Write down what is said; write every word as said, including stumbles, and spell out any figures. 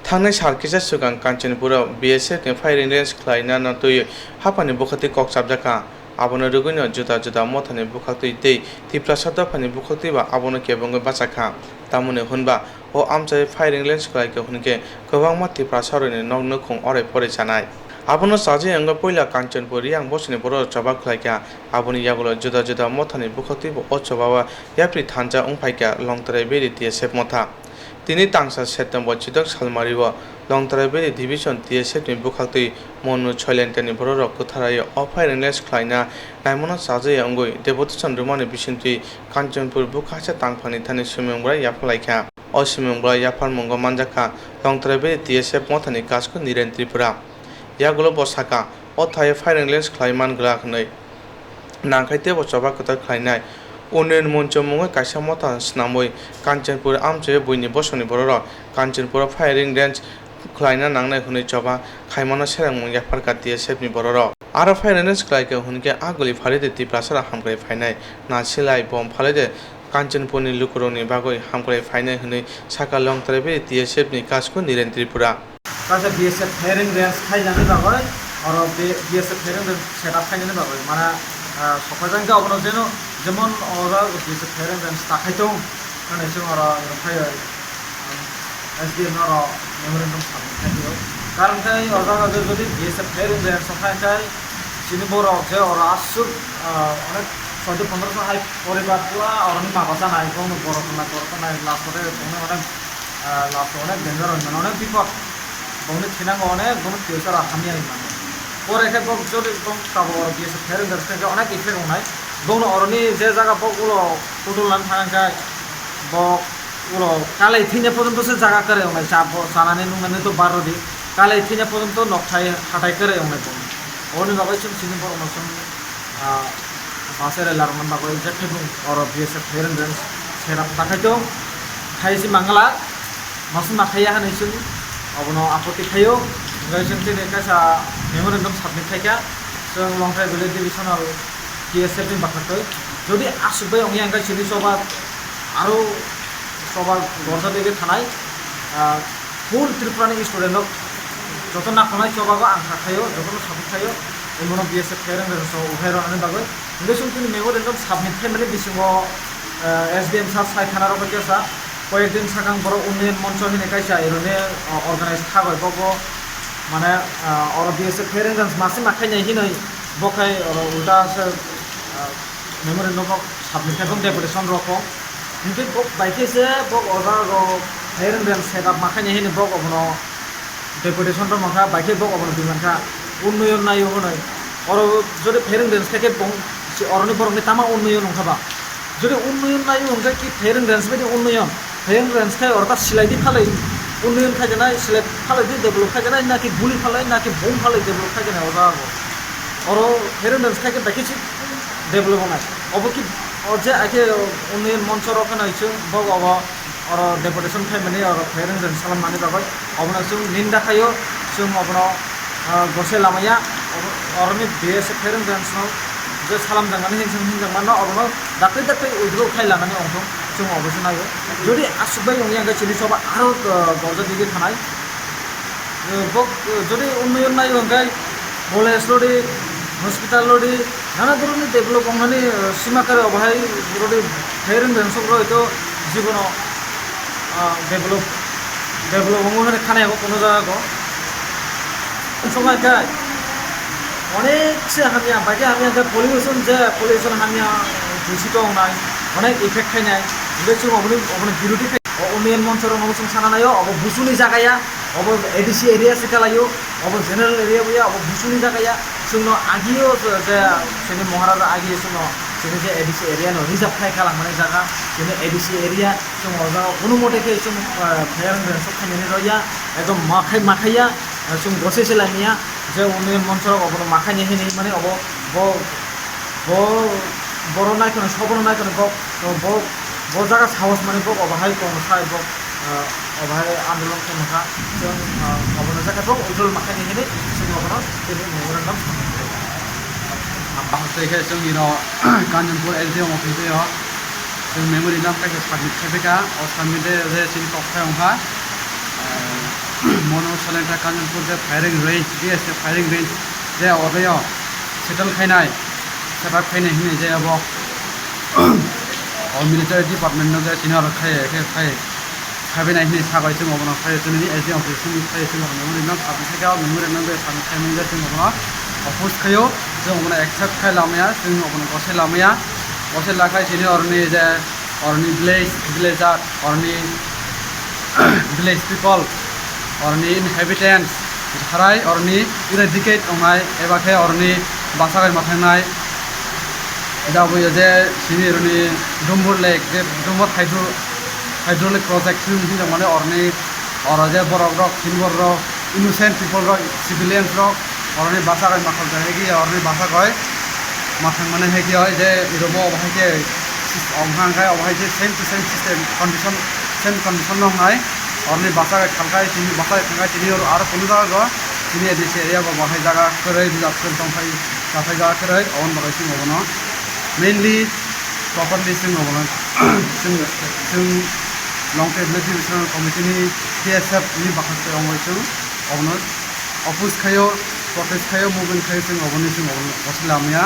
Thangnai sal kisa swkang Kanchanpuro B S F ni firing range khlainano twiwi haphangni bwkhaktwi kok chapjakha. Abono rwgwino juda juda mothani bwkhaktwi tei Tiprasa dophani bwkhaktwibo abono kebengwi bachakha. Tamoni hwnba o amchai firing range khlaikha hwnkhe kwbangma Tiprasarokni nok nukhung orai porai chanai. Abono chajagwi wngwi puila Kanchanpur Riyang bosongni bororok choba khlaikha. Aboni yagulo juda juda mothani bwkhaktwibo o chobao yapri thansa wngphaikha Longtrai Valley T S F motha. Tini tangsa September chidok salmario Longtrai Valley Division T S F ni bwkhaktwi Monu Soilentani bororok kwtharwi o firing range khlaina naimano chajagwi wngwi deputation rwmani bisingtwi Kanchanpur bwkha haste tangphani thani swimung bwlai yapharlaikha. O swimung bwlai yapharmungo manjakha Longtrai Valley T S F mothani Kasko Niren Tripura. Yagulo bo sakha, o thaio firing range khlai man glak hwnwi. Nangkhe teibo choba kwtal khlainai. Unnayan Moncho mungwi kaisa motha snamwi Kanchanpur amchaio buini bosongni bororok Kanchanpuro firing range khlaina nangnai hwnwi choba khaimano serengmung yapharkha T S F ni bororok. Aro firing range khlaikha hwnkhe a guli phalwi de Tiprasarok hamkrai phainai, na silai bom phalwi de Kanchanpurni lukurokni bagwi hamkrai phainai hwnwi sakha Longtrai Valley T S F ni Kasko Niren Tripura. Kaisa B S F firing range khainani bagwi, oro B-, B S F firing range set up khainani bagwi, mana, ah, sokha jang khe obono jeno, jemon oro B S F firing range ta khai tong, hwnwi chwng oro phai, um, S D M no oro memorandum submit khai tong. Karon khe o jaga o jodi B S F firing range sokha khe chini borok je oro aswk, ah, onek soi pondro hai poribar pura oroni ma bacha nai, borok na borok nai, last o khe bongni onek ah, last o onek danger oi mano, onek bipot. Bongni thinango onek, bongni future o hamya oi mano. Pore khe bok jodi bong tabuk oro B S F firing range khe onek effect wngnai. Bongno oroni je jaga bok ulo kudul lan thang khe bok ulo kalai thwina porjonto se jaga kwrwi wngnai, cha bo chanani nungnani to bar rwdi. Kalai thwina porjonto nokthai hatai kwrwi wngnai bong. Oboni bagwi chwng chini borokno chwng ah, bus area larwkna bagwi je khe bung oro B S F firing range set up ta khai tong, khai si mangala, masuk ma khaiya hwnwi chwng obono apoti khaio, hwnkhe chwng tini kaisa memorandum submit khaikha, chwng Longtrai Valley Divisional T S F ni bwkhaktwi, jodi aswk bai wngya hwnkhe chini choba aro choba gorja dege thanai, ah, Full Tripura ni student rok joto nakolnai chobago ang kha khaio, jotono support khaio, omono B S F firing range rok uphai rwnani bagwi. Hingke chwng chini memorandum submit khaimani bisingo, eh, S D M sir sai thana rok khe sa, koyek din sakang borok Unnayan Moncho hinwi kaisa eroni, eh, organize kha bai, bobo mane, eh, oro B S F firing range masi ma khainai hinwi bo khai oro ulta se, eh, memorandum rok submit khai tong deputation rok kok. Hingke bo bai khe se bo o jaga rok firing range set up ma khainai hini bo obono deputation rok mankha, bai khe bo obono twi mankha, unnoyon naio hwnwi. Oro jodi firing range khai khe bong-, se oroni borokni tama unnoyon wngkha ba? Jodi unnoyon naio hwnkhe ki firing range bai di unnoyon? Firing range khai oro ta silai di phalwi unnoyon khai janai, silai phalwi di develop khai janai, na ki guli phalwi, na ki bom phalwi develop khai janai o jaga bo? Oro firing range khai khe bai khe se develop wngnai. Obo ki o je ai khe unnoyon moncho rok kheno chwng bo obo oro deputation khaimani oro firing range salamnani bagwi. Obono chwng ninda khaio, chwng obono, ah, gose lamaya, oro-, oroni B S F firing range no je salamjakmani hinsong hinjakmano obono dakti dakti withdraw khai lanani ongthong chwng obo se naio. Jodi aswk bai wngya hwnkhe chini choba aro, ah, gorja digi thanai. Eh, bok, eh, jodi unnoyon naio hwnkhe college rodi, hospital rodi, nana dhoroner develop wngnani, eh, sima kare obo hai rodi firing range rok roi to jibono, ah, develop, develop wngo hwnwi khana abo kuno jaga o. Soknai khe onek se hamya, bai khe hamya khe pollution je, pollution hamya, dushito wngnai, onek effect khainai, hingke chwng oboni, oboni birodhi khai, o unnoyon moncho rok no chwng sana naio, obo buchuni jaga ya. Obo A D C area se kalaio, obo general area bo ya, obo buchuni jaga ya. Chwngno agio je, je chini Maharaja agio chwngno chini je A D C area no reserve khai kalangmani jaga, chini A D C area chwng o jaga kono mote khe chwng, ah, firing range sok khainani rw ya, ekdom ma khai, ma khai ya, ah, chwng gose se laimani ya, je unnoyon moncho rok obono ma khaini hinwi mani obo bo Bo, boro naikhwno, sobono naikhwno, bo, bo, bo jaga sahos mani bo obo hai tong sai bo, ah, obo hai andolon khaima kha. Chwng, ah, obono jaga bo withdrawal ma khaini hinwi chwng obono tini memorandum submit khlai kha. Ang bahai twi khe chwng ino Kanchanpur S D M office o chwng memorandum kaisa submit khai phaikha. O submit de je chini kok khai wngkha. Ah, Mono Salenta Kanchanpur je firing range, B S F firing range je odeyo settle khainai, set up khainai hinwi je abo o military department no je senior khai khe khai khaibinai hinwi sabai chwng obono khai chwngni S D M office ni khai chwng obono memorandum submit khai khe o memorandum je submit khaimani je chwng obono oppose khaio, chwng obono accept khai lamaya, chwng obono gosai lamaya, gosai lakhai chini oroni je oroni village, villager, oroni village people, oroni inhabitants, harai oroni eradicate wngnai eba khe oroni basa bai ma thangnai. Jabo ya je sini oroni Dumbur Lake, je Dumbur Hydro, Hydraulic Project hinwi hinjak mane oroni, oro je borok rok, sini borok rok, innocent people rok, civilians rok, oroni basa bai ma khal jai khe oroni basa bai ma thang mane hai khe oi je irobo obo hai khe sis-, ong hang khe obo hai khe same to same system condition, same condition no wngnai. Oroni basa bai khal khai tini basa bai thang khai tini oro aro kunu jaga go tini A D C area go bo hai jaga kwrwi bijap kwrwi tong khai, jathai jaga kwrwi, oboni bagwi chwng obono mainly properly chwng obono chwng, chwng Longte Village Development Committee ni T S F ni bwkhak se ongwi chwng obono oppose khaio, protest khaio, movement khaio, chwng oboni chwng obono bosai lamaya.